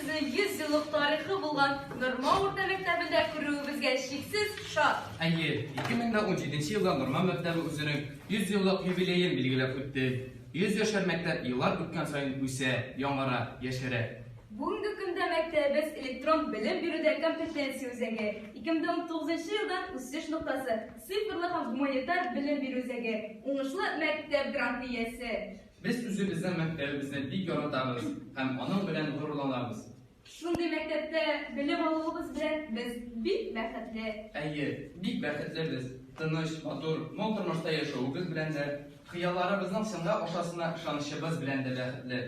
сезне 100 еллык тарихы булган Норма урта мәктәбендә күрүебезгә чиксез шат. Әйе, 2017 елда Норма мәктәбе үзенең 100 еллык юбилеен билгеләп үтте. 100 яшәр мәктәп еллар үткән саен үсә, яңара, яшәрә. Бүгенге көндә мәктәбебез электрон белем бирүдә компетенция үзәге, 2019 елдан үсеш ноктасы, цифрлы һәм гуманитар белем бирү үзәге, уңышлы мәктәп гранты иясе. Без үзебезнең мәктәбебезне бик яратабыз һәм аның белән горурланабыз. Шундый мәктәптә белем алуыбыз белән без бик бәхетле. Әйе, бик бәхетле без. Тыныч, матур, мул тормышта яшәвебез белән дә, хыялларыбызның чынга ашасына ышанычыбыз белән дә бәхетле.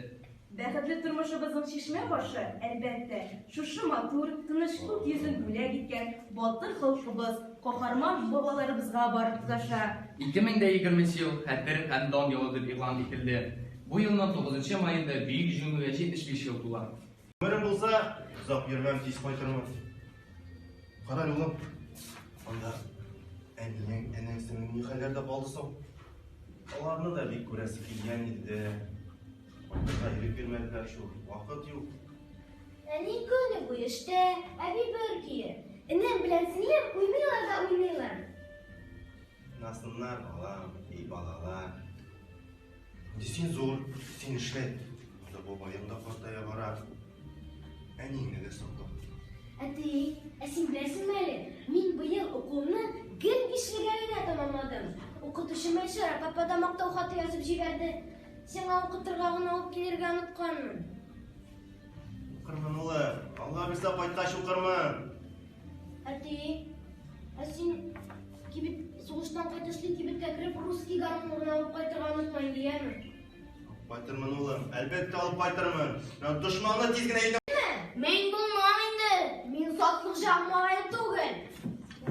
Бәхетле тормышыбызның чишмә башы, әлбәттә, шушы матур, тыныч күк йөзен бүләк иткән батыр халкыбыз, каһарман бабаларыбызга барып тоташа. 2020 ел Хәтер һәм дан елы дип игълан ителде. Бу елның 9 маенда Бөек Җиңүгә 75 ел тула. Гомерем булса, озак йөрмәм, тиз кайтырмын. Кара әле, улым, анда әниең, әнәң сеңлең ни хәлләрдә калды соң? Аларны да бик күрәсе килгән иде дә. Кайтырга ирек бирмәделәр шул, вакыт юк. Әни көне буе эштә, әби бер көе. Энем белән сеңлем уйныйлар да уйныйлар. Уйнасыннар, балам, и балалар. Инде син зур, син эшлә. Анда бабаең да картая бара. Әниеңне дә сакла. Әти, ә син беләсеңме әле, мин быел укуымны гел бишлегә генә тәмамладым. Укытучым Айшарап апа да мактау хаты язып җибәрде. Сиңа укытырга гына алып килергә онытканмын. Укырмын, улым. Алла бирсә, кайткач укырмын. Әти, ә син кибет сугыштан кайтышлый кибеткә кереп русский гармун гына алып кайтырга онытма инде, яме? Алып кайтырмын, улым. Әлбәттә алып кайтырмын. Менә дошманны тиз генә итеп. Мин булмам инде. Мин сатлык җан малае түгел.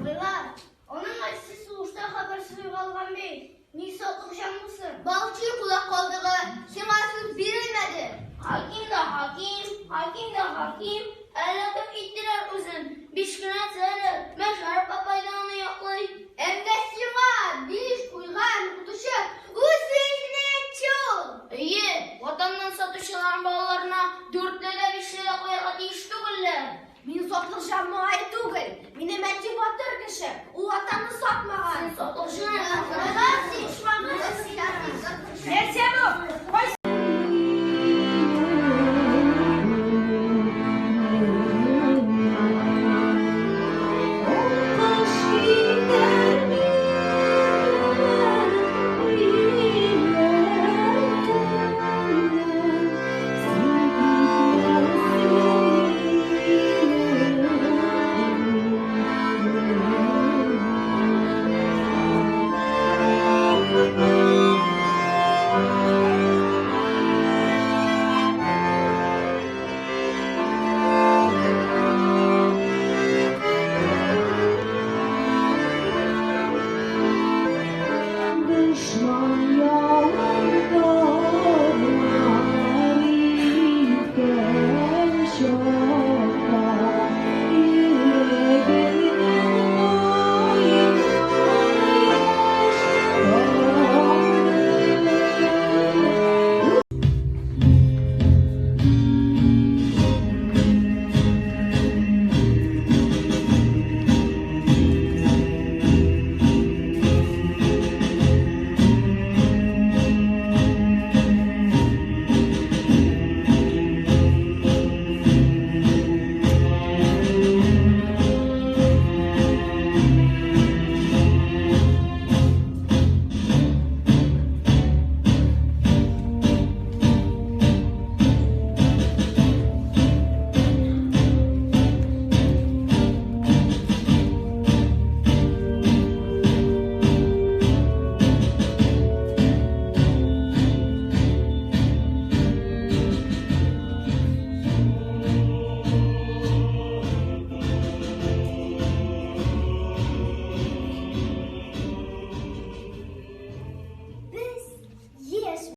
Уйлар, аның әтисе сугышта хәбәрсез югалган бит. Ни сатлык җан булсын? Балчы кулак калдыгы, сиңа сүз бирелмәде. Хаким да хаким, хаким да хаким. Әллә кем иттеләр үзен. Биш кенә әле, Мәшәров апай да аны яклый. Әмма сиңа биш куйган укытучы үзе җинаятьче ул. Әйе, ватаннан сатучыларның балаларына дүртле дә бишле дә куярга тиеш түгелләр. Мин сатлык җан малае түгел. Минем әти батыр кеше. Ул ватанны сатмаган. Син сатлык җан. Нәрсә бу? Кайсы Дошман ялын таулар иткән чакта.